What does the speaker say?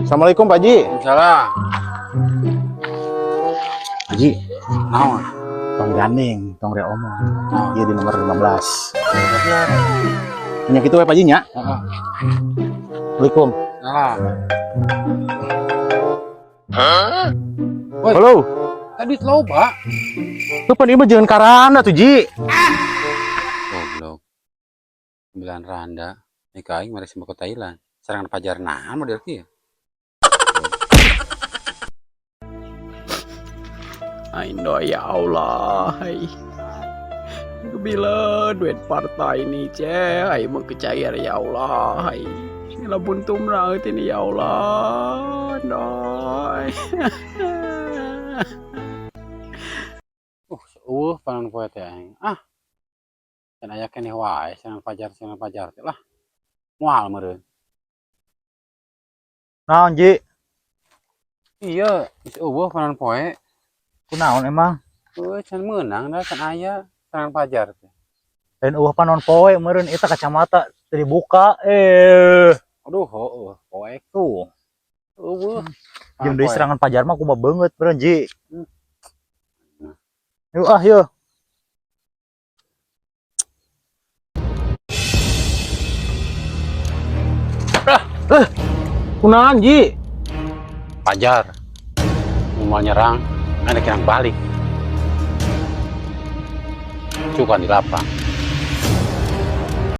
Assalamualaikum, Pak Ji. Salah. Pak Ji, Naon? Tong gandeng, tong rek omong. Naon? Iya, di nomor 15. Nya kitu we, Pak Ji, nya. Heeh. Assalamualaikum. Salah. Woi. Halo. Tadi loba. Lu pan ieu mah jangan karana tuh, Ji. Goblok. Sembilan randa. Nika aing mari sembako Thailand. Serangan pajar nahan model kieu. Aing doa ya Allah, hai. Bila duit partai ini ceh, ai mau kecair ya Allah, hai. Lamun tumrang ini ya Allah, doi. Eueuh panon poe teh aing. Ah. Can aya keneh wae serangan pajar teh lah. Moal meureun. Naon, Ji? Iya, geus eueuh panon poe. Kunaon emang? Eueuh, can meunang da, can aya serangan pajar teh. Lain eueuh panon poe meureun, eta kacamata teu dibuka. Eh. Aduh, heueuh, poek Tuh. Eueuh. Jeung deui serangan pajar mah kumaha beungeut meureun, Ji. Yuk ah, yuk. Kunaon, Ji? Pajar. Mau nyerang, ada kirang balik. Cukan di lapang.